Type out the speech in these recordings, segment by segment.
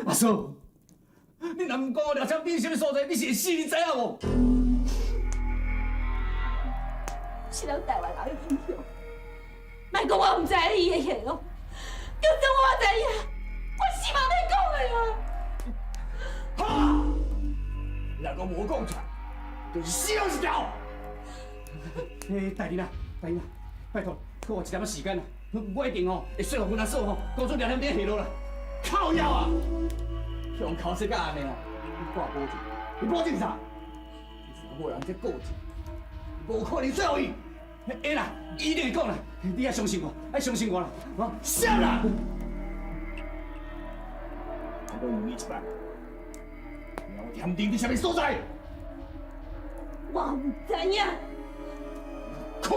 阿嫂，你若毋讲我廖昌斌啥物所在，你是會死，你知影無？是咱台灣人的英雄，莫講我毋知伊的下落，就算我知影，我死嘛欲講的啊！好啊，若閣無講出來，就是死攏一條。欸，大人啊，大人啊，拜託，給我一點仔時間啊，我一定吼會說服阮阿嫂吼，講出廖添丁下落啦。靠腰啊！予人剾洗甲按呢啊！你掛保證，你保證啥？你是某人這固執，無可能說服伊。會啦，伊一定會講啦，你愛相信我，愛相信我啦，啊！啥啦？我閣問你一擺，廖添丁佇啥物所在？我毋知影。靠！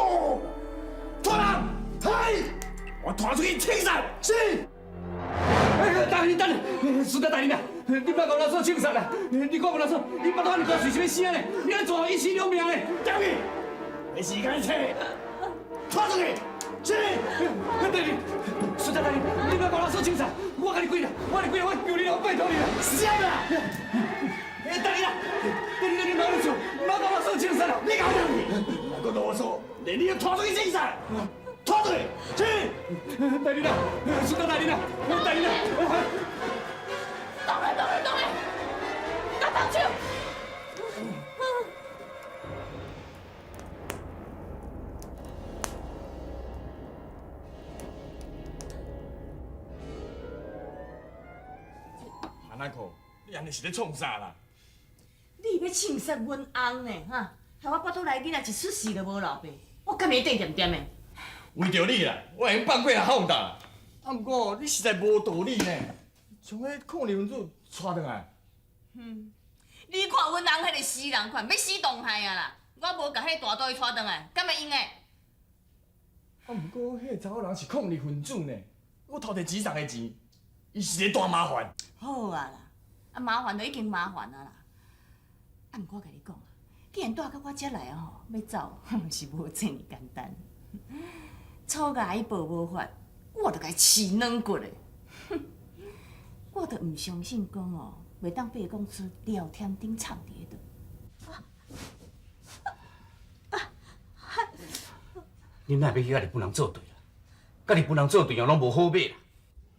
拖人，嘿！我拖出去清殺。是。欸，等下，等下，孫仔大人啊，你莫共老嫂銃殺啦！你看阮阿嫂，伊腹肚按呢大，喙啥物聲呢？你按怎一屍兩命呢？等去，沒時間揣，拖出去。是。大人，孫仔大人，你莫共老嫂銃殺，我共你跪啦，我共你跪啦，我求你啦，我拜託你啦。啥啦？欸，大人啊，大人，你莫按呢做，莫共老嫂銃殺啦！你共我等去，莫閣囉嗦，連你都拖出去銃殺。拖出去，是。大人啊，孫仔大人啊，大人啊！動來動來動來，共動手！韓阿可，你按呢是咧創啥啦？你欲銃殺阮翁呢？哈，害我腹肚內囡仔一出世就無老爸，我敢會缀恬恬的？為著你啦，我會用放過阿放膽。啊，毋過你實在無道理呢，將彼抗日分子帶轉來。哼，你看阮翁彼个死人款，欲死當害啊啦！我無共彼个大肚帶轉來，敢會用的？啊，毋過彼个查某人是抗日分子呢，閣偷提錢送的錢，伊是一个大麻煩。好啊啦，啊麻煩就已經麻煩啊啦。啊，毋過我共你講啊，既然帶到我遮來啊吼，欲走毋是無遮爾簡單。草共伊報無法，我就共伊飼軟骨的。哼，我就毋相信講哦，袂當白講出廖添丁藏佇咧佗。你哪會欲去共日本人做對啦？共日本人做對哦，攏無好尾啦。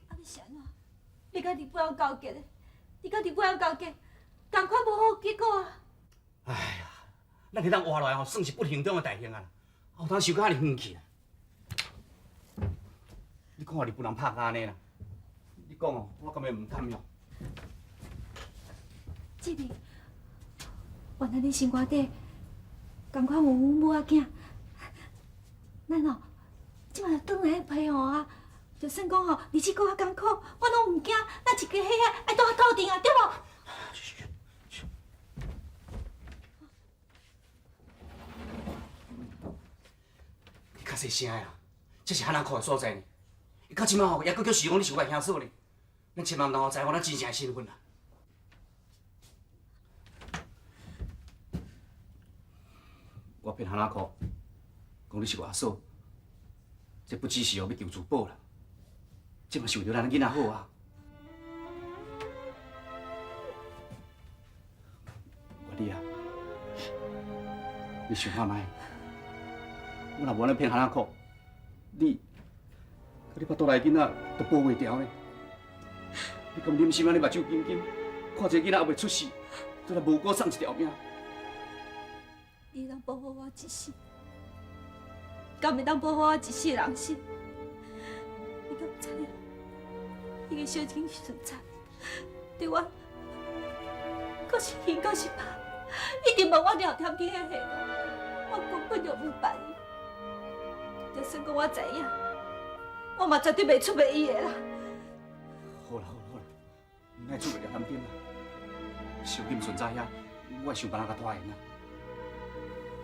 啊，你是按怎？欲共日本人勾結的？你共日本人勾結，仝款無好結果啊！哎呀，咱會當活落來吼，算是不幸中的大幸啊！有通想到遮爾遠去啊！你看日本人拍甲按呢啦，你講哦，我敢會毋甘用？志明，原來恁心肝底仝款有阮母仔囝，咱哦，這馬就轉來批予啊！就算講吼，日子過較艱苦，我攏毋驚。咱一家伙仔愛倒鬥陣啊，對無？你較細聲啊！這是漢那苦的所在呢。伊到這馬吼，猶閣叫是講你是我的兄嫂呢。咱千萬毋通予知影咱真正的身份啦。我騙漢那苦，講你是我阿嫂，這不只是哦欲求自保啦，這嘛是為著咱囡仔好啊。月女啊，你想看覓？我若無按呢騙漢那苦，你，佮你腹肚內囡仔都保袂牢呢。你敢忍心按呢目睭金金，看這个囡仔猶未出世，就來無辜送一條命？你通保護我一世，敢會當保護我一世人生？你敢知影？彼个小金順才對我，閣是恨閣是怕，一直問我廖添丁的下落，我根本就毋捌伊。就算講我知影，我嘛絕對袂出賣伊的啦。好啦好啦好啦，毋愛出賣廖添丁啦。小金順在遐，我會想辦法共拖緣啦。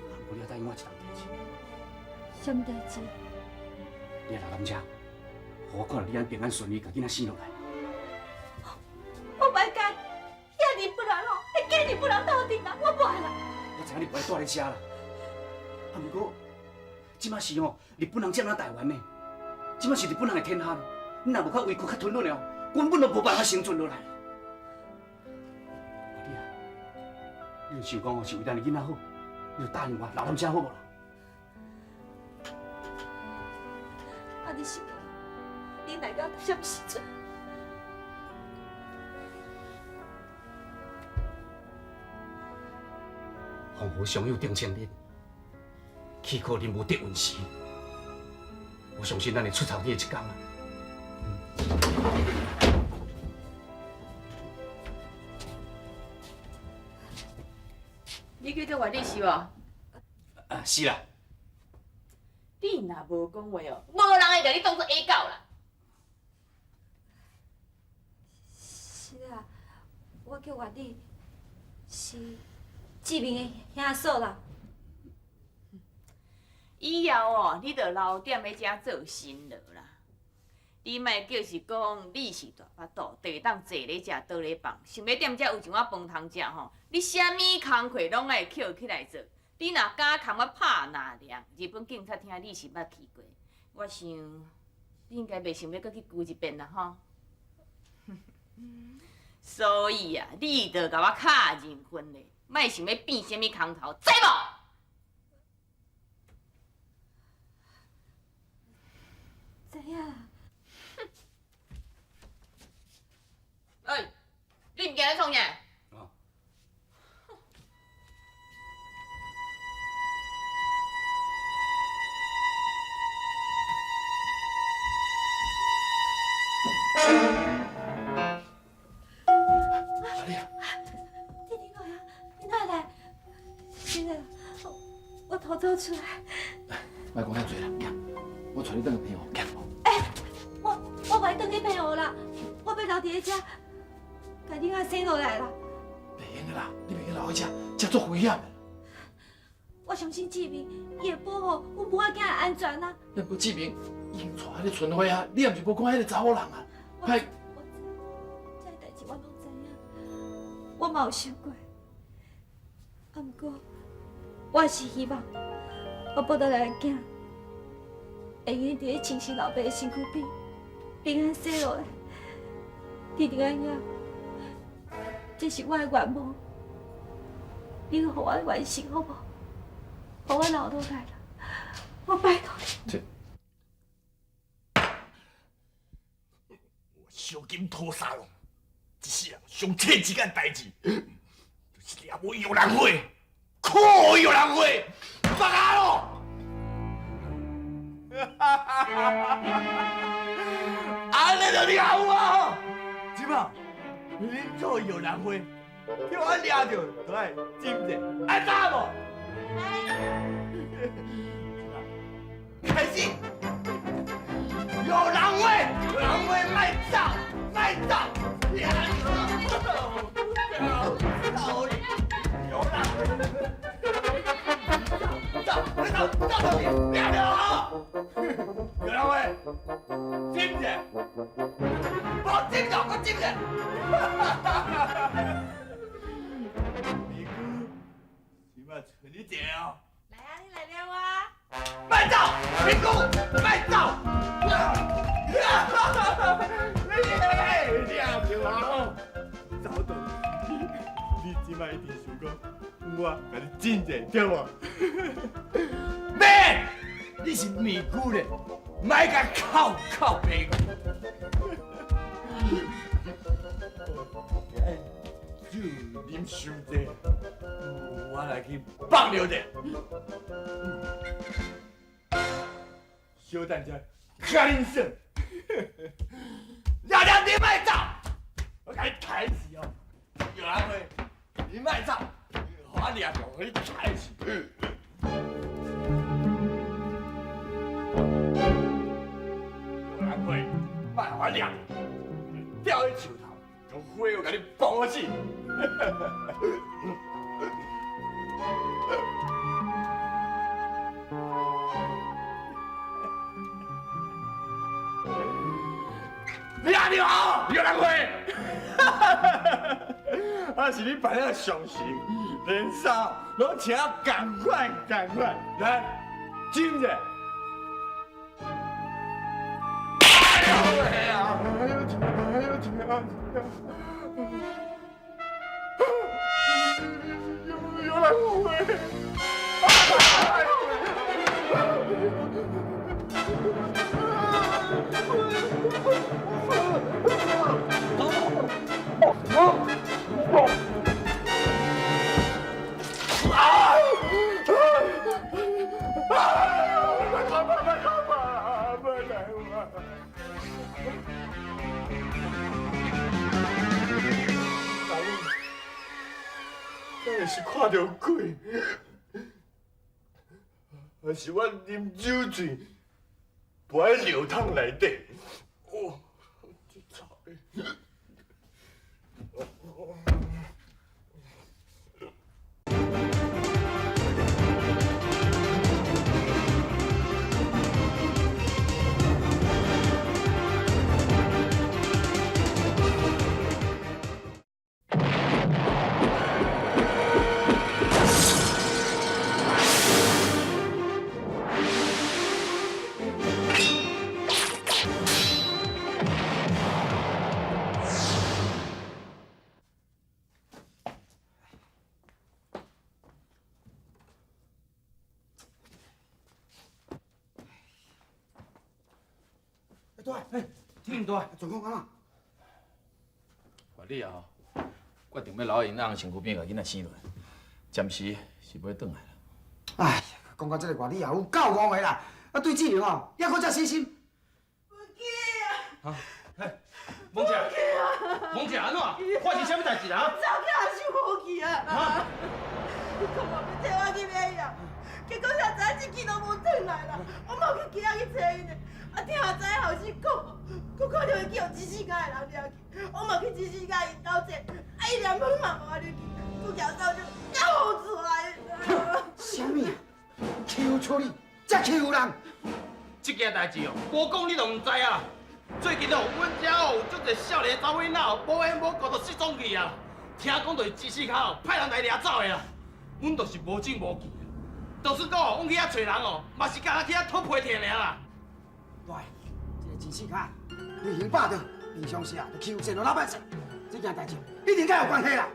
毋過你愛答應我一項代誌。啥物代誌？你愛留踮遮，予我看著你按平安順利，共囡仔生落來。我袂共遐日本人吼，彼假日本人鬥陣啦，我袂啦。我知影你無愛蹛佇遮啦，啊，毋過這馬是吼日本人佔領台灣呢，這馬是日本人的天下呢。你若無較委屈、較吞忍的哦，根本就無辦法生存落來。你就想講是為咱的囡仔好，你就答應我，留踮遮好無啦？啊，你是你來到啥物時陣？風雨相有定情日，起考恁無得運時，我相信咱會出頭天的一天啊！你叫做月理是無？啊，是啦。你若無講話哦，無人會共你當做野狗啦。是啊，我叫月理，是志明的兄嫂啦。以後哦，你著留踮咧遮做新郎啦。你莫叫是講你是大腹肚，就會當坐咧食，倒咧放，想欲踮遮有一碗飯通食吼，你啥物工課攏愛抾起來做。你若敢共我拍納涼，日本警察廳你是捌去過，我想你應該袂想欲閣去舊一遍啦吼。所以啊，你著共我敲認分咧，莫想欲變啥物空頭，知無？知影啦。欸，你毋驚咧創啥？哦。阿丽啊，你伫哪啊？你哪会来？真的，我逃走出来。莫讲遐济啦，行，我带你转去平湖，行。欸，我袂转去平湖啦，我欲留伫咧遮，共囡仔生落来啦。袂用的啦，你袂用留伫遮，遮足危险的。我相信志明，伊会保護阮母仔囝的安全啊。不過志明已經娶彼個春花啊，你也毋是無看彼個查某人啊。我知，這个代誌我攏知影，我嘛有想過。啊，毋過我是希望我抱倒來的囝，會用佇咧親生老爸的身軀邊平安生落來。弟弟阿兄，這是我的願望，你予我完成好無？予我留落來啦，我拜託你。這，我小金土沙龍，一世人上切一件代誌，就是掠無玉蘭花，苦玉蘭花，放下咯！按呢就掠有啊！這擺，恁做玉蘭花，叫我掠著，就愛斟者，愛走無？開始，玉蘭花，玉蘭花，莫走，莫走，掠著，走，玉蘭花，走，走，走，掠著好，玉蘭花，斟者，無斟就閣斟者。尼姑，這擺剩你一個哦。來啊，你來掠我。莫走，尼姑，莫走！你掠著啊！走倒，你這擺一定想講，我共你斟者對無？免，你是尼姑咧，莫共哭哭白。酒啉傷濟，我來去放尿者。小等者，較恁耍。娘娘，你莫走，我共你刣死哦！玉蘭花，你莫走，予我掠著，予你刣死。玉蘭花，莫予我掠，吊喺樹頭，用火我共你綁死。掠著我，玉蘭花，啊是你扮了上神，連衫攏穿仝款仝款，來，斟者。哎呦喂啊！哎呦天！哎呦天啊！玉人有的。敢会是看著鬼，还是我啉酒醉，跋喺尿桶内底？哦，这臭的！大，哎，天大，状况按怎？法理啊，决定欲留𪜶翁身躯边，共囡仔生落，暂时是袂转来啦。哎呀，讲到这个外你也有够戆的啦！啊，对志玲吼，犹阁遮死心。啊，哎，王姐，王姐按怎？发生啥物代志啊？查某囝也受好去啊！哈？你讲我欲替我去买药，结果啥知影一支都无转来啦！我嘛有去街仔去揣𪜶的，啊，听阿知后生讲，阁看著伊去予钱四跤的人掠去，我嘛去钱四跤𪜶兜坐，啊，伊连门嘛无入去，阁举扫帚甲予出来。啥物啊？欺负处理，才欺负人！这件代志哦，无讲你就毋知啊。最近哦，阮遮哦有足济少年查某囡仔哦，无缘无故就失踪去啊。听讲就是钱四跤哦，派人来掠走的啦。阮就是无证无据，就算讲哦，阮去遐揣人哦，嘛是干焦去遐讨批评尔啦。对，这个钱四跤威行霸道，平常时啊就欺负贱老百姓，这件代志一定佮有关系啦。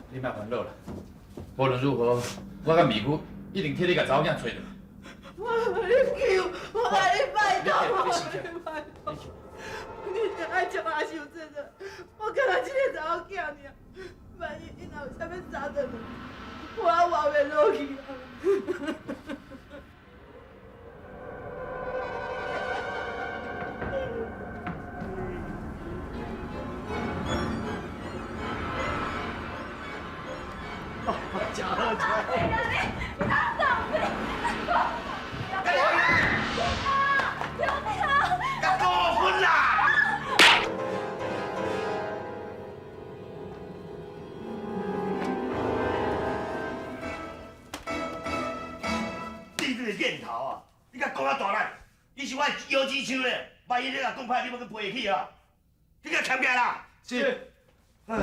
你莫烦恼啦，无论如何，我佮美姑一定替你共查某囝揣著。我你求，我共你拜托，我共你拜托，你著爱将阿秀这个，我干焦这个查某囝尔，万一𪜶若有啥物差转来，我活袂落去啊！食好食好。过分啦！你这个念头啊，你敢讲遐大力？你是我的腰子手咧，万一你若讲歹，你欲去赔会起啊？你共签起来啦！是。哎。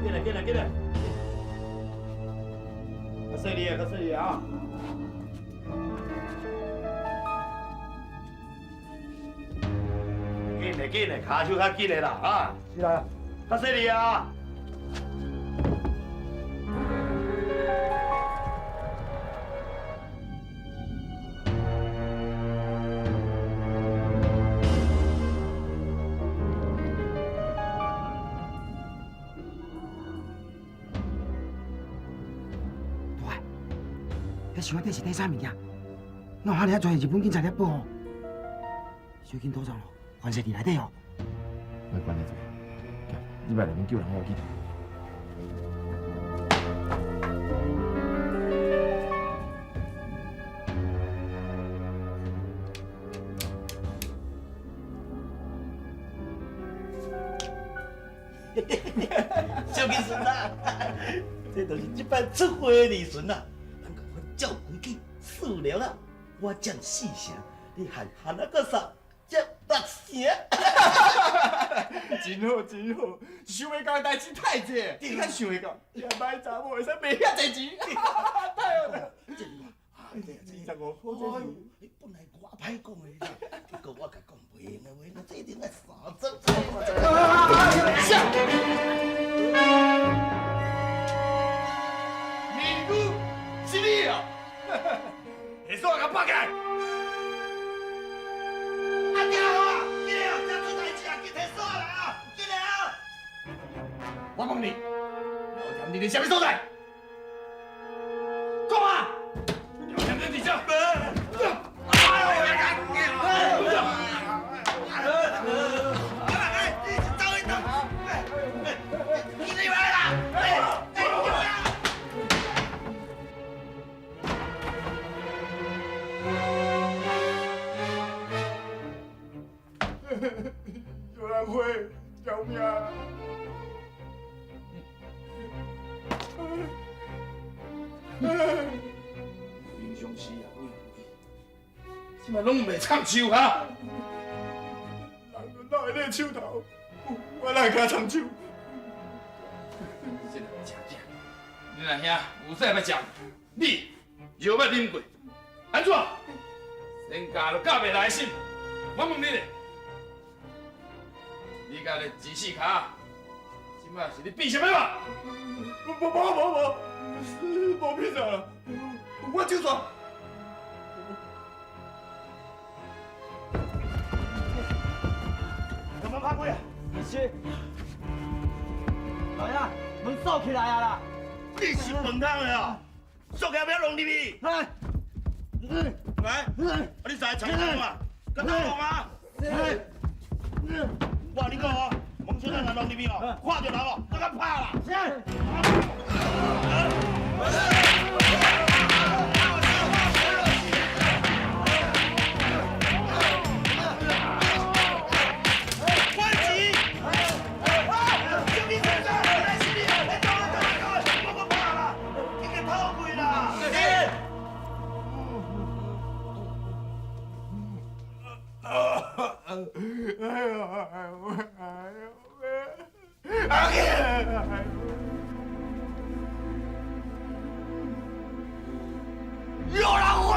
进来，进来，进来，进来。较细腻啊，较细腻啊！紧的，紧的，跤手较紧的啦，啊！是啦，较细腻啊！大，彼箱仔底是底啥物件？哪有遐尔济日本警察咧保护？小紧躲藏咯，凡势伫内底哦。莫管遐济，你莫内面救人要紧。小金孙啊，这就是这摆出货的利润啊！咱共阮照规矩四了啦，我占四成，你含含啊阁三，占六成。真好真好，想袂到的代志太济，你较想会到，这歹查某会使卖遐济钱，太好了！真5箍，哎呦，本来我歹讲的啦，结果我共讲袂用的话，这一定爱30。面具是你哦，下锁共绑起来。阿爹啊，进来啊，这出代志啊，紧提锁来啊，进来啊！我问你，老田你伫啥物所在？讲啊！老田你伫啥？有人会，救命！平常时啊，这摆拢袂插手哈。人都哪会咧手头，我哪会敢插手？你这个食囝，你若兄有啥捌食，你药捌啉过，按怎？身家都教袂来心，我问你咧，你佮咧二四跤，这摆是咧变啥物嘛？无无无无，无变啥啦，我手煞。干嘛拍开啊？是。老爷，门锁起来啊啦！你是饭桶的哦，锁起来欲弄入去。来，来，啊你三个藏啥嘛？敢当弄啊？我跟你讲哦，门锁咱若弄入去哦，看著人哦，都敢拍啦。是。哎呦哎呦哎呦！阿姐，有人会！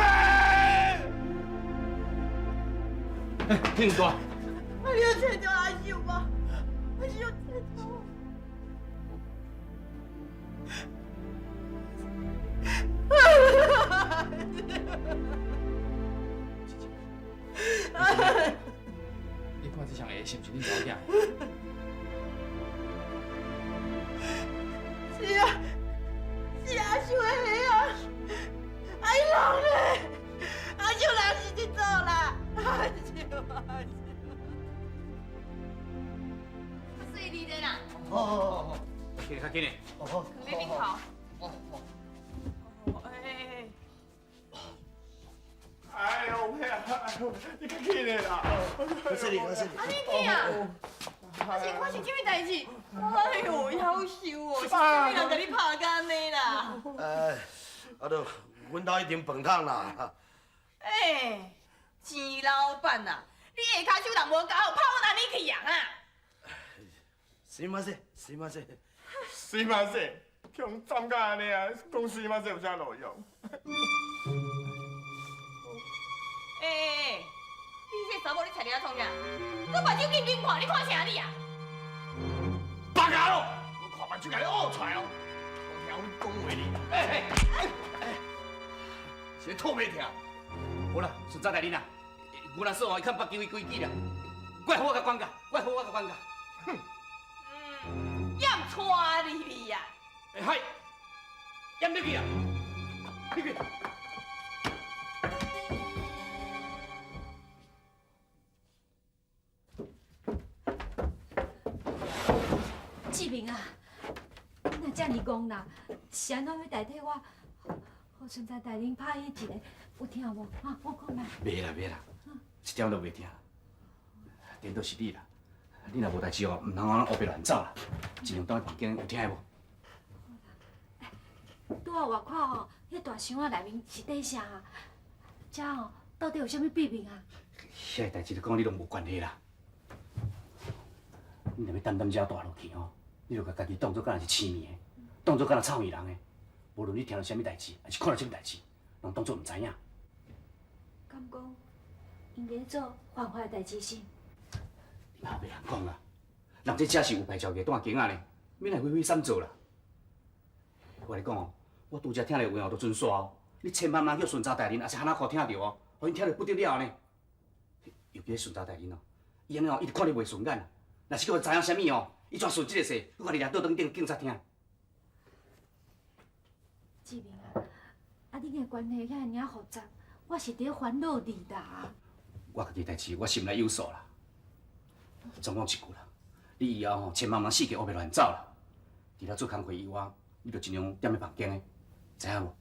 哎，听大。啊！你有找著阿秀无？阿秀找著。你看这双鞋是毋是恁查某囝的？是啊，是阿秀的鞋啊！啊，伊人咧？阿秀人是伫做啦？阿秀，阿秀。细腻的啦。好好好好，起来较紧的。放在顶头。哦哦。哎。哎呦喂啊！哎呦，你较紧的啦！我说你，我说你。啊，你去啊？啊是发生啥物代志？哎呦，夭寿哦，是啥物人共你拍甲按呢啦？哎，啊，就阮兜一定饭桶啦。哎，钱老板啊，你下跤手人无交好，拍阮按呢去啊？すみません，すみません。すみません，去予斩甲按呢啊，讲すみません有啥路用？欸欸欸！你这查某你揣伫遐创啥？阁目睭紧紧看，你看啥你啊？别啊咯！我看目睭共你挖出来哦！偷听阮讲话哩。哎哎哎！是咧吐袂听？好啦，顺早大人啊，牛若嫂哦，伊较捌规规矩啦，我好我共管教，我好我共管教。哼！嗯，也毋带入去啊！哎嗨，淹入去啊！入去。志明啊，你若遮尔戆啦，是按怎欲代替我，予顺才大人拍伊一个，有疼无？哈，我看觅。袂啦袂啦，一点都袂疼。颠倒是你啦，你若无代志哦，毋通按呢乌白乱走啦，尽量踮咧房间，有听无？拄仔外口吼，彼大箱仔内面是底啥啊？遮吼到底有啥物秘密啊？遐个代志你讲你拢无关系啦。你若欲担当遮蹛落去吼，你就共家己当做敢若是痴迷的，当做敢若臭耳人的。无论你听著啥物代志，抑是看著啥物代志，拢当做毋知影。敢講𪜶咧做犯法的代誌是？你嘛袂通講啦，人這遮是有牌照的大警仔呢，免來非非三做啦。我共你講哦，我拄才聽的話哦，都準煞哦。你千萬毋通叫巡查大人，抑是哈那箍聽著哦，予𪜶聽著不得了呢。尤其巡查大人哦，伊按呢哦，一直看你袂順眼，若是叫伊知影啥物哦，伊怎順這个勢，閣共你掠倒轉轉警察廳。志明啊，啊恁的關係遐爾仔複雜，我是佇咧煩惱你啦。我家己代誌，我心內有數啦。總講一句啦，你以後吼千萬毋通四界烏白亂走啦。除了做工課以外，你著盡量踮咧房間的，知影無？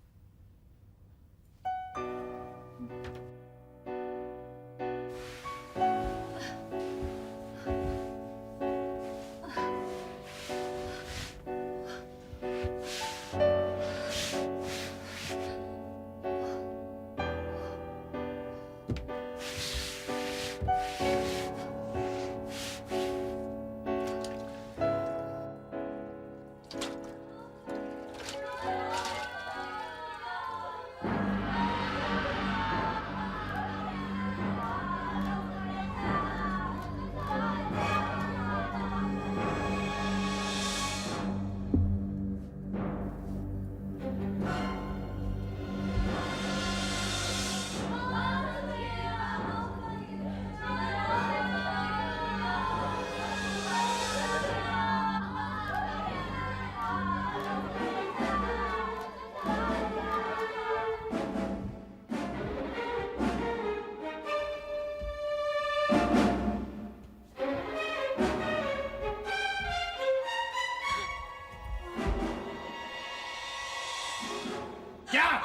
行。啊，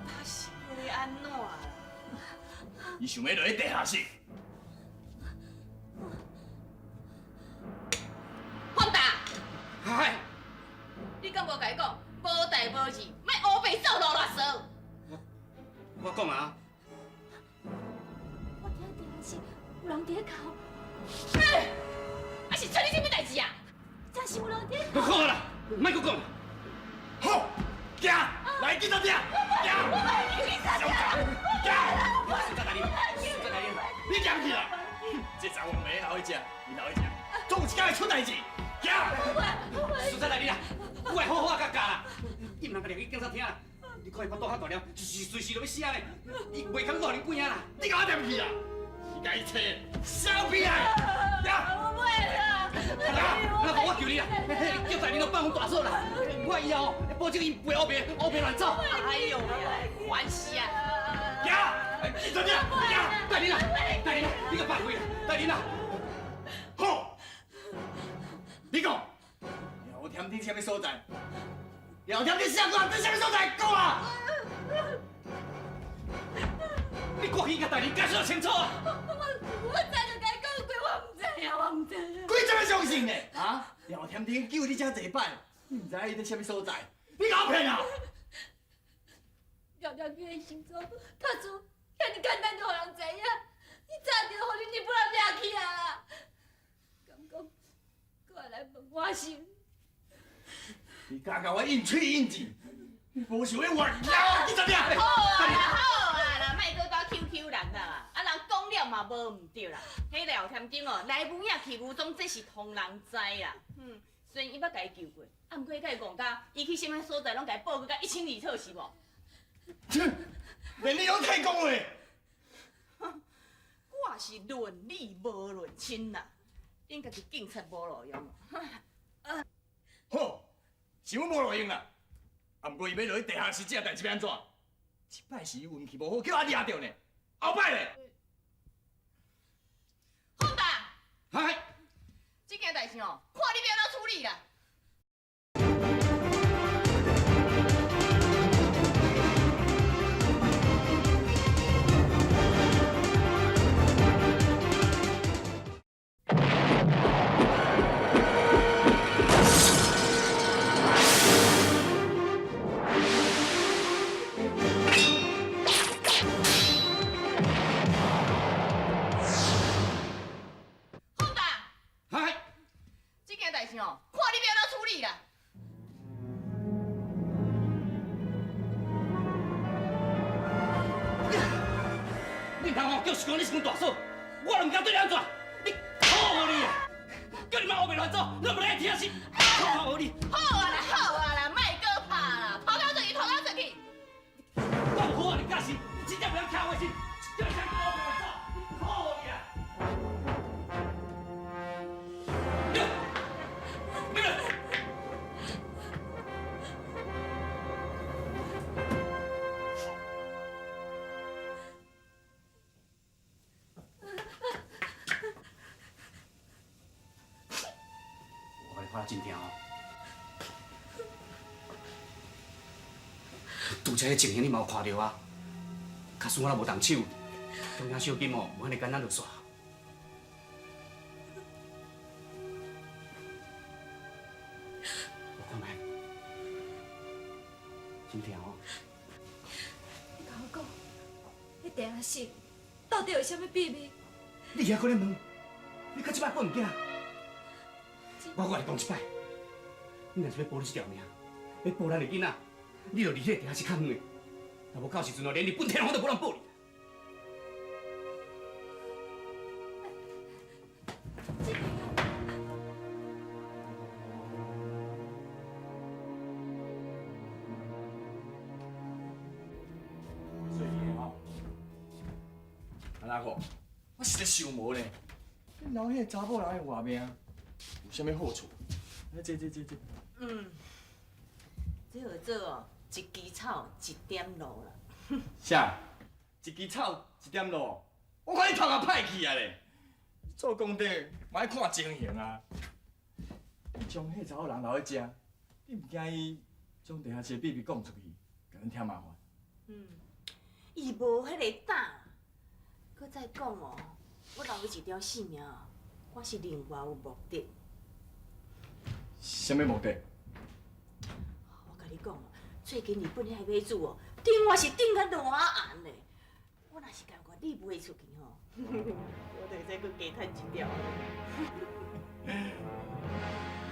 他是要按怎啦？伊想欲落去地下室。放大。嗨。你敢無共伊講，無代無誌，莫烏白走路囉嗦。我講啊。我聽地下室有人佇咧哭。欸，啊是出你啥物代誌啊？真是有人佇咧哭。好啦，莫閣講。好，行，來警察廳，行。我袂去警察廳。行。巡查大人，巡查大人，你行去啦。這查某袂留佇遮，伊留佇遮，總有一天會出代誌。行。巡查大人啊，我會好好共教啦，你毋通共掠去警察廳啦。你看伊腹肚較大粒，隨時就欲死呢。伊袂堪閣予恁鬼仔啦。你共我踮去啦！是共伊揣小屁孩。行。我袂啦。那我求你啦，叫大人都放阮大嫂啦。我以後保證𪜶袂烏白烏白亂走。哎呦，煩死啊！行，警察廳，行。大人啊，大人啊，你閣放開啦，大人啊。好，你講，廖添丁啥物所在？廖添丁啥人？佇啥物所在？講啊！你趕緊共大人解釋清楚啊！我早就共伊講過，我毋知影，我毋知影。鬼才欲相信呢？啊！廖添丁救你遮濟擺，你毋知影伊佇啥物所在？你共我騙啊！廖添丁的行蹤，假使遐爾簡單就予人知影，伊早就予恁日本人掠去啊！敢講，閣會來問我是？你敢共我應喙應舌？你無想欲活？啊！警察廳！好啊好啊啦，莫閣帶 QQ 人啦，啊人講了嘛無毋對啦。彼廖添丁哦，來無影去無蹤，這是通人知啦。嗯，雖然伊捌共伊救過，啊，毋過伊共伊戇甲，伊去啥物所在攏共伊報告甲一清二楚，是無？切，連你攏替講話。我是論理無論親啦，恁家己警察無路用。好，是阮無路用啦。啊，毋過伊欲落去地下室這代誌欲按怎？這擺是伊運氣無好，叫我掠著呢。後擺咧？放大。嗨。這件代誌哦，看你欲按怎處理啦。放大。嗨。這件代誌哦，看你欲就是讲你是阮大嫂，我都毋敢对你按怎，你好你啊！叫你莫乌白乱走，你无来听是，好你！好啊啦，好啊啦，莫阁拍啦，头壳出去，头壳出去！我有好啊，你教是，你真正袂晓听话是，叫你啥叫乌白乱走，你好你啊！你，你。我你看得真疼哦！拄才彼情形你嘛有看著啊？假使我若无动手，中间小金哦，无遐尔简单就煞。我看觅，真疼哦！你共我讲，彼地下室到底有啥物秘密？你遐阁咧问？你到这摆阁毋惊？我阁共你讲一摆，你若是欲保你这条命，欲保咱的囡仔，你就离彼个地下室较远的。若无到时阵哦，连日本天皇都无人保你。水的吼，阿哥，我实在想无呢，你留彼个查某人的活命有啥物好处？来，这这这这。嗯，这叫做哦，一枝草一点露啦。啥？一枝草一点露？我看你头壳歹去啊咧！做功德嘛爱看情形啊！你将彼个查某人留伫遮，你毋惊伊将地下室的秘密讲出去，共咱添麻烦？嗯，伊无彼个胆。阁再讲哦，我留伊一条性命，我是另外有目的。啥物目的？我共你讲，最近日本遐个买主哦，电话是顶甲烂红咧。我若是甘愿你卖出去吼，我就会使阁加趁一条。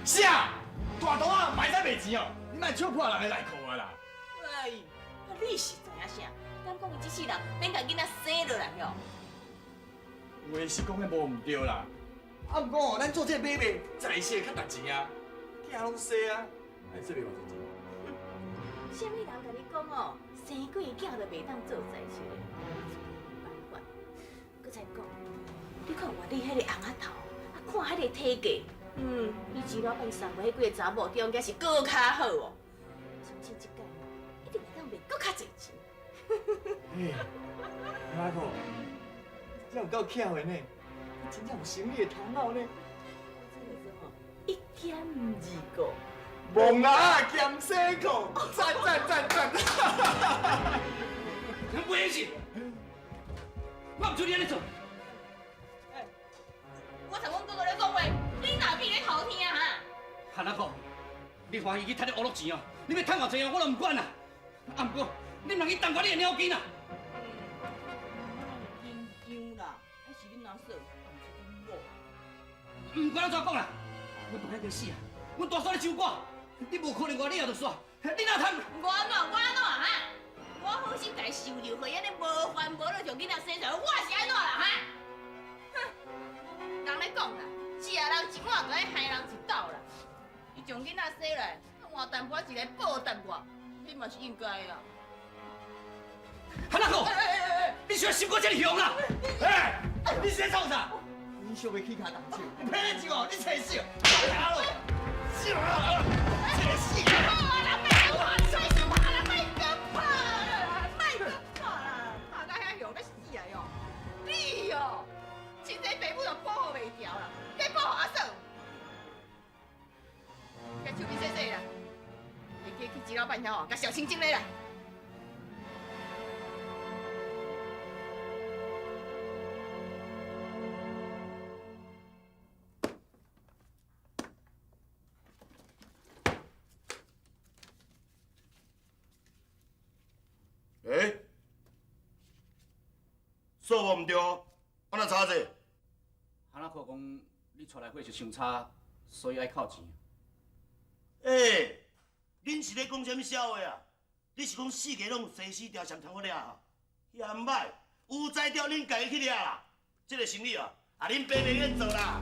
啥？大肚仔嘛会使卖钱哦？你莫笑破人的内裤啊啦！哎，啊你是知影啥？敢讲伊这世人免共囡仔生落来哟？话是讲的无毋对啦，啊，毋过哦，咱做这个买卖，在世较值钱啊，囝拢细啊，哎，这卖偌济钱？啥物人共你讲哦？生几个囝就袂当做在世的，无办法。阁再讲，你看我你彼个红仔头，啊看彼个体格，嗯，比钱老板送过彼几个查某中间是阁较好哦。相信这届一定会当卖阁较济钱。嘿，阿哥，这有够巧的呢，你真正有生意的头脑呢。我这个是吼一点二个。戆仔兼西裤，赞赞赞赞！袂是，我毋准你按呢做。我从阮哥哥咧讲话，你哪边咧偷听哈？韩阿婆，你欢喜去趁咧乌落钱哦？你欲趁偌济哦，我都毋管啦。啊，毋过你毋通去动我你的鸟筋啦。紧张啦，还是恁阿嫂，毋是恁某。毋管按怎讲啦，阮大已经死啊，阮大嫂咧唱歌，你无可能我你后就煞，你哪通？我按怎？我按怎哈？我好心共收留，予伊按呢无烦无恼将囡仔生出来，我是按怎啦哈？哼，人咧讲啦，食人一碗，就爱害人一斗啦。伊将囡仔生来，换淡薄仔一个报答我，彼嘛是应该的啦。韩阿婆，你是心肝遮尔凶啦？哎，你是咧创啥？你想欲起跤动手？你骗咧招哦？你找死！打咯！死啊！找死！好啊啦，莫阁拍啦，莫阁拍啦，莫阁拍啦，拍到遐凶，欲死啊哟！你哦，亲生爸母都保护袂牢啦，该保护阿嫂。共手边洗洗啦，会记去钱老板遐哦，共小清整咧啦。欸，数无毋对，我哪查这？韩阿婆讲，你带来货是伤差，所以爱扣钱。欸，恁是咧讲啥物笑话啊？你是讲四界拢有生死条双通好掠啊？遐歹，有才调恁家己去掠啦。这个生意哦，啊恁爸袂免做啦。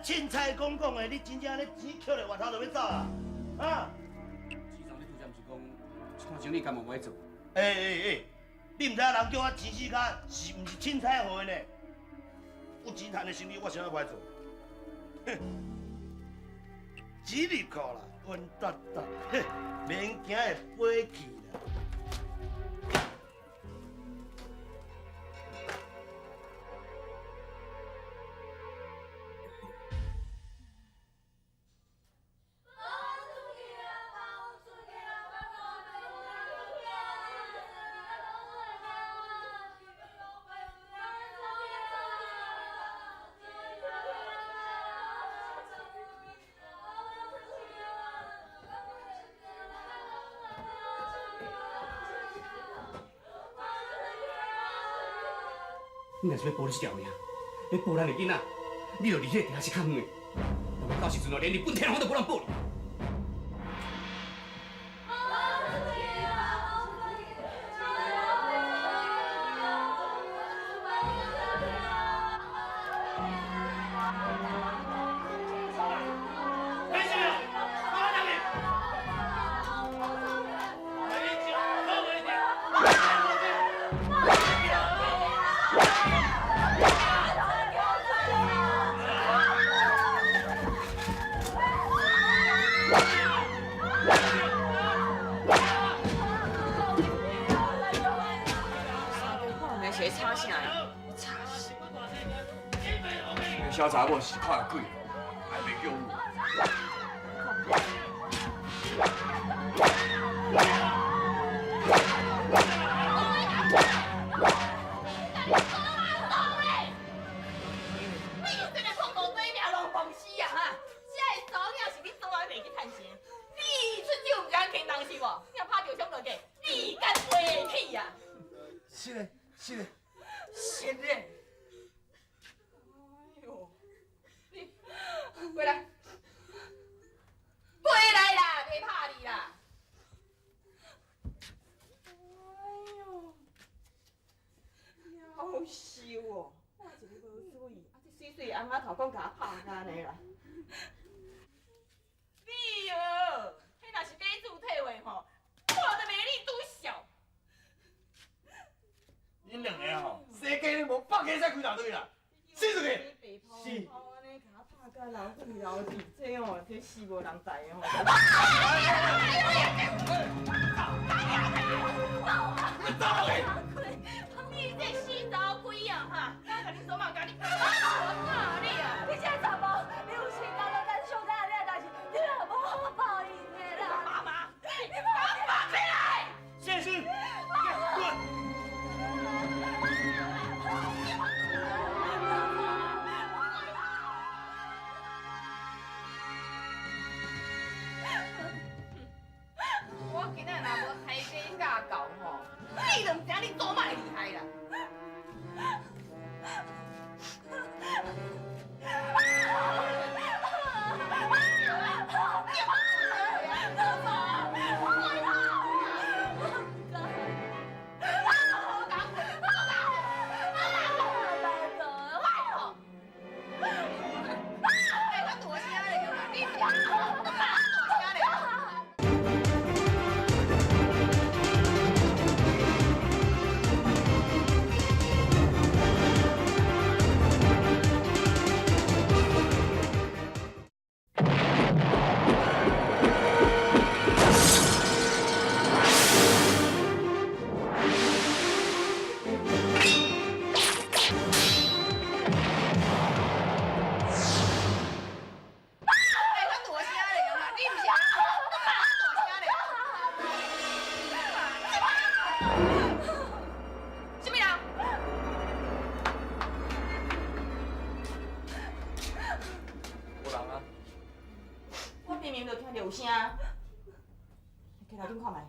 凊彩讲讲的，你真正安呢钱捡咧外头就欲走啊？啊？市长，你拄才毋是讲，这款生意敢嘛无爱做？欸欸欸，你毋知影人叫我钱四跤是毋是凊彩予的呢？有钱趁的生意，我啥物无爱做？哼，钱入库啦，稳当当，哼，免惊会飞去啦。你若是欲保你這條命，欲保咱的囡仔，你就離彼个地下室較遠的。到時陣哦，連日本天皇都無人保你。小查某是看鬼，还袂叫我。你这个创无底命龙凤死啊哈！这个查某囝是你从来袂去趁钱，你出手毋敢轻东是无？你若拍著伤落去，你敢飞去啊？是嘞，是嘞，是嘞。哎呦，你过来，过来啦，袂拍你啦。哎呦，夭寿哦！我一个无注意，啊，这水水翁仔头讲共我拍甲按呢啦。你哦，彼若是买主退话吼，我都袂你拄笑。恁两个吼，世界无百个使开大队啦，死出去！是。拍甲流血流滴，这哦，这死无人知的吼。你走落去！你这死查某鬼啊哈！我共你说嘛，共你打你啊！你这查某，你有时间就咱相打这代志，你也无好报应的啦！妈妈，你给我放起来！谢师，滚！我今仔若无抬马驾到吼，你就毋知影你祖妈的厉害啦！明明就听著有声。起来，恁看觅。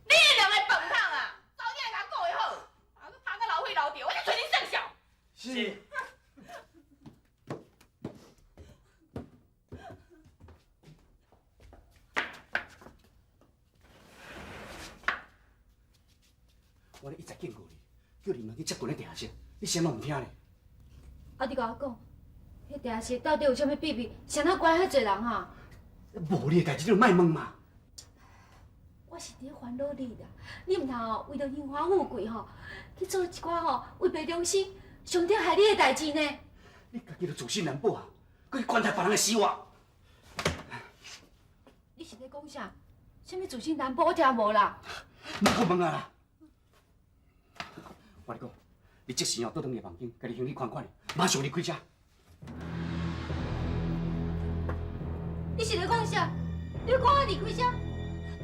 你两个笨桶啊！早点来共顾好，啊，阁蜂甲老血老掉，我就揣恁算数。是。我咧一再警告你，叫你毋通去接近彼地下室，你啥拢毋听咧。啊，你共我讲，彼地下室到底有啥物秘密？啥人关遐济人啊？无你的代志，你就莫问嘛。我是伫咧烦恼你啦，你毋通哦，为著荣华富贵吼，去做一寡吼违背良心、伤天害理的代志呢。你家己就自身难保啊，阁去关待别人的死活。你是咧讲啥？啥物自身难保？我听无啦。莫阁问啊啦！我跟你讲，你即时哦，倒转去房间，共你行李款款，马上离开遮。你是咧讲啥？你讲我离开遮？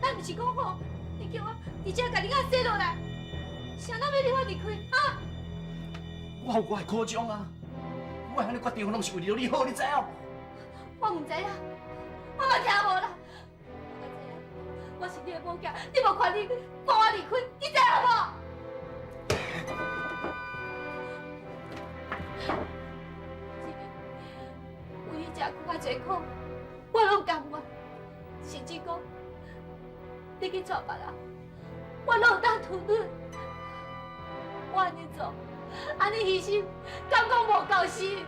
咱毋是讲好，你叫我伫遮共你仔洗落来，啥人欲你我离开啊？我有我的苦衷啊，我会按呢决定，拢是为了你好，你知影？我毋知影，我嘛听无啦。我知影，我是你的某囝，你无权利赶我离开，你知影无？志明，为你吃较济苦，我拢甘愿，甚至讲你去娶别人，我拢有当吞忍。我按呢做，按呢牺牲，敢讲无够心？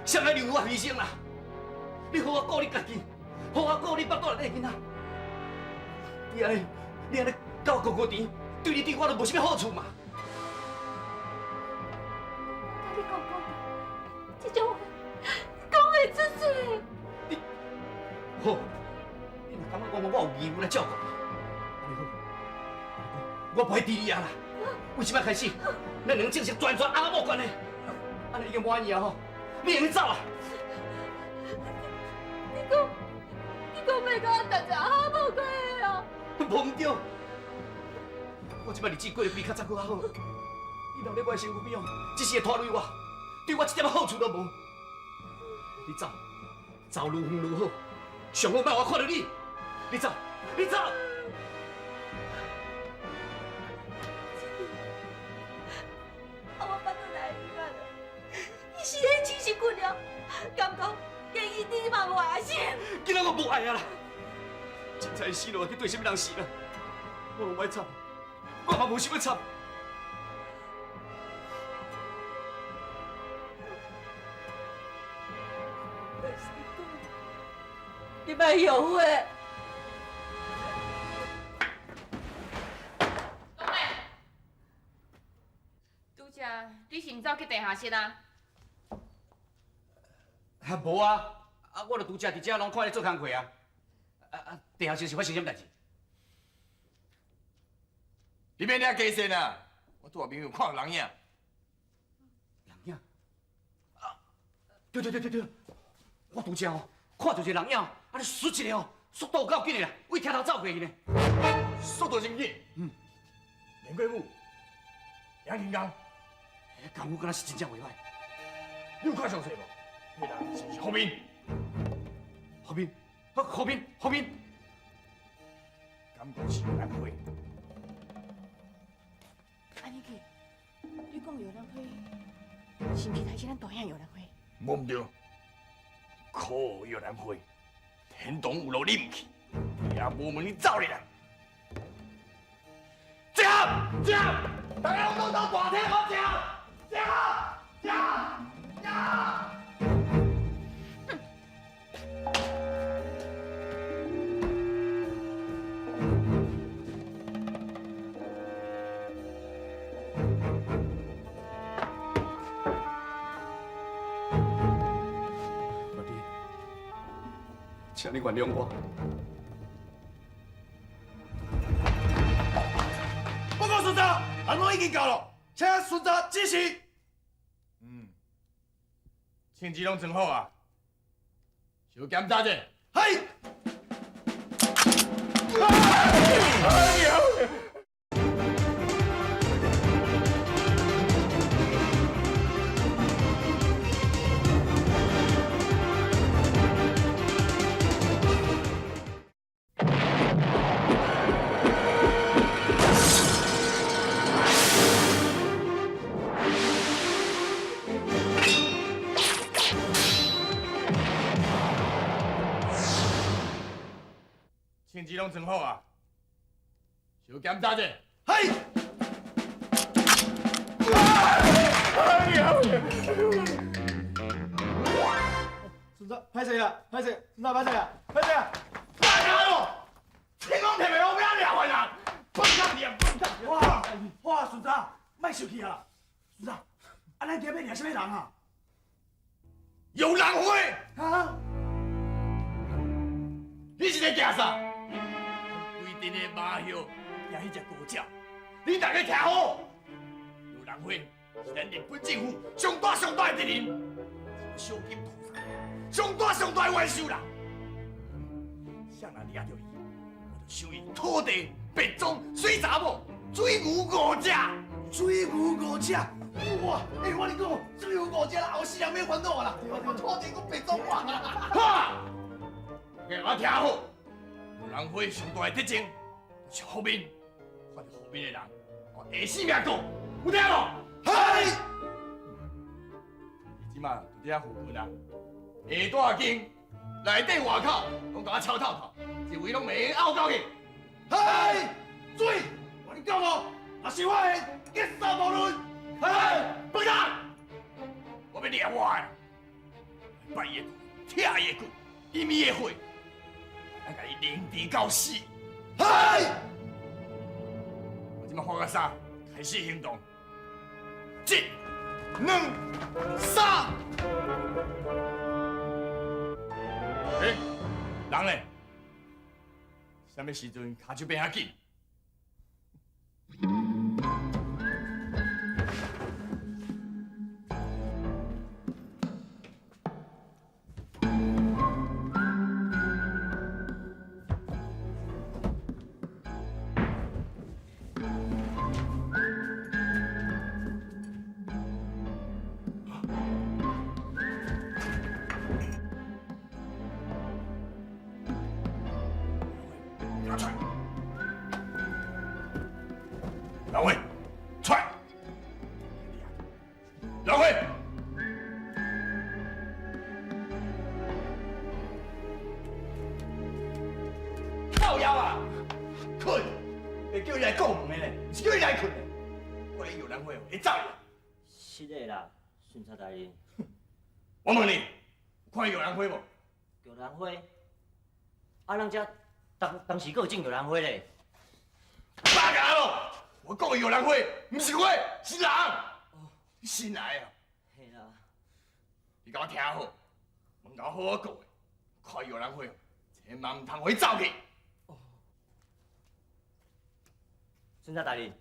谁爱留我牺牲啦？你好好顾你家己，好好顾你腹肚内底囡仔。你按呢，你按呢，共我顾顾甜，对你对我都无啥物好处嘛。佮你讲讲，这种话你讲袂出嘴。你好，你若感觉讲我有义务来照顾你，按呢好，我不爱治你啊啦。为这摆开始，咱两个正式全权翁仔某关系，按呢已经满意啊吼，你会用走啊？你讲，你讲欲共我当做翁仔某关系哦？无毋对，我这摆日子过得比较早阁较好。你留咧我的身躯边哦，只是会拖累我，对我一点仔好处都无。你走，走愈远愈好，上好莫予我看著你。你走，你走。啊，我腹肚内的囡仔咧，伊是咧精神不良，敢讲连伊你嘛无爱心？囡仔我无爱啊啦，凊彩死落去对啥物人死啦？我无爱插，我嘛无想欲插。你莫后悔。冬梅，拄才你是毋走去地下室啊？啊，无啊，啊，我著拄才伫遮拢看你做工课啊。啊啊，地下室是发生啥物代志？你免遐加线啊！我拄仔明明有看到人影。人影？啊，对对对对对，我拄才哦，看著一个人影，按呢唰一下哦，速度有够紧的啦，为厅头走过去呢。速度真紧。嗯。连过武，杨金刚。功夫敢若是真正袂歹。你有看详细无？彼人是毋是何明？何明，何明，何明。敢讲是杨兰花？按呢去，你讲玉兰花，是毋是抬起咱大兄玉兰花？无毋对，可恶玉兰花，天堂有路你毋去，地下无门你走哩啦！集合，集合，大家拢到大厅好集合，集合，集合，集合。请你原谅我。报告巡查，人拢已经到了，请巡查指示。嗯，枪支拢装好啊，小检查者。嗨。哎呦！证据拢存好啊，小检查者。嘿。哎呀！孙子，歹势啊，歹势，孙子歹势啊，歹势啊！大家咯，天公提袂好，要掠犯人，笨蛋你啊，笨蛋！哇哇，孙子，莫生气啊！孙子，啊，咱今日掠啥物人啊？有人会啊？你是咧惊啥？规阵的马叶惊彼只高鸟，你大家听好，有人会是咱日本政府上大上大的敌人，小金屠杀，上大上大的冤仇啦。谁人掠著伊，我就收伊土地、别庄、水查某、水牛五只，水牛五只。哇！欸，我跟你讲，水牛五只啦，后世人免烦恼啦。土地阁别庄哇！哈！给我听好，有人会上大的特征，就是负面，看著负面的人，我下死命顾，有听无？系。你这马就伫遐附近啊，下大间内底外口拢共我抄透透，一位拢袂用拗到去。系。水，我跟你讲哦，若是我的，一杀无论。系，笨蛋！我欲掠我的，掰伊的骨，拆伊的骨，饮伊的血，咱共伊凌迟到死。系。我这马发个啥？开始行动。一、两、三。欸，人咧？啥物时阵跤手变遐紧？老魏，出来！老魏，靠腰啊！困，会叫你来顾门的呢，毋是叫你来困的。我咧有人会会走啦。是的啦，巡查大人。我问你，有看玉兰花无？玉兰花？啊，咱遮当时阁有种玉兰花咧。八嘎咯！我讲的玉兰花，毋是花，是人。你新来啊？嘿啦。你共我听好，门口好好顾的，看玉兰花，千万毋通予伊走去。巡查大人，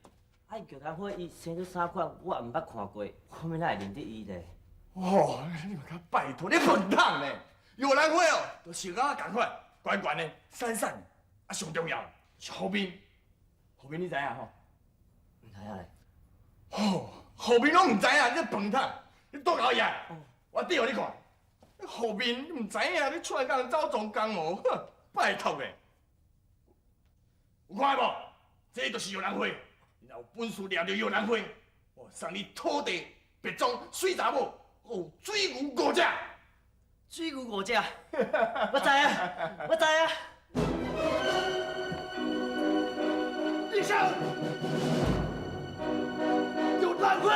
啊，玉兰花伊生做啥款，我也毋捌看过，我欲哪会认得伊咧？哦，你嘛较拜托，你笨蛋呢？玉兰花哦，都像我仝款，悬悬的，瘦瘦的，啊，上重要是好面，好面你知影吼？毋知影咧。哦，好面拢毋知影，你笨蛋，你倒后页，我递予你看。你好面你毋知影，你出来共人走撞江湖，哼，拜托咧。有看无？这就是玉兰花，你若有本事掠著玉兰花，我送你土地、别庄、水查某，有水牛五只。水牛五只，我知影，我知影。立正，玉兰花。